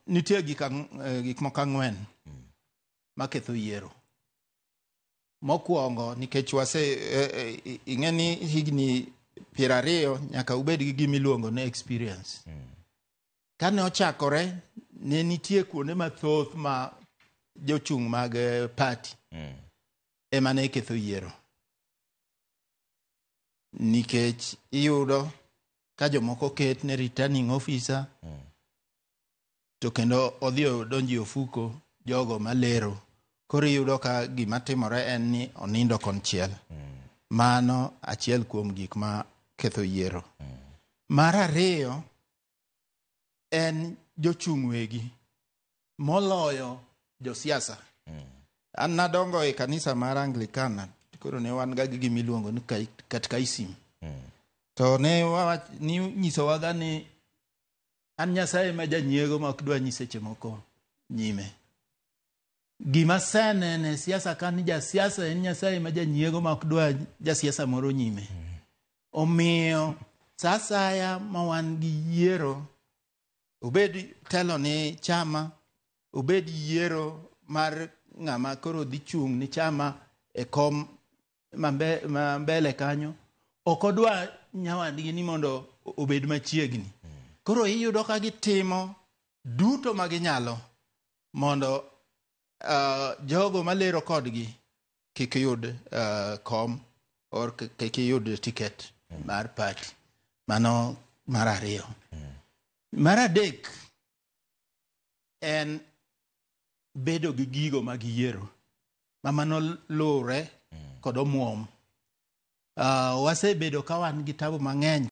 Nitie gik moko 4 maketho yiero. Mokwongo, nikech wase ing'e ni higni 20 nyaka ubed gi gima iluongo ni experience. Kane ochakore, ne nitie kuonde mathoth ma jochung' mag party ema ne ketho yiero. Nikech iyudo ka jomoko ket ne returning officer to kendo odhi odonjo e ofuko jogo malero. Koro iyudo ka gima timore en ni onindo konchiel. Mano achiel kuom gik ma ketho yiero. Mar ariyo en jochung' wegi moloyo josiasa. An nadongo e kanisa mar Anglikana, koro ne wan ga gi gima iluongo ni catechism. To ne ni nyisowaga ni an Nyasaye ma janyiego ma ok dwa nyiseche moko nyime. Gima aseneno e siasa ka ni jasiasa en Nyasaye ma janyiego ma ok dwa jasiasa moro nyime. Omiyo sa asaya ma wan gi yiero, obed telo ni chama, obed yiero mar ng'ama koro dhi chung' ni chama e kom ma mbele kanyo, ok odwa nyawadgi ni mondo obed machiegni. Koro iyudo ka gitimo duto ma ginyalo mondo jogo malero kodgi kik yud kom or kik yud ticket mar party. Mano mar ariyo. Mar adek en bedo gi gigo mag yiero ma mano luwre kod omuom. Wasebedo ka wan gi tabu mang'eny.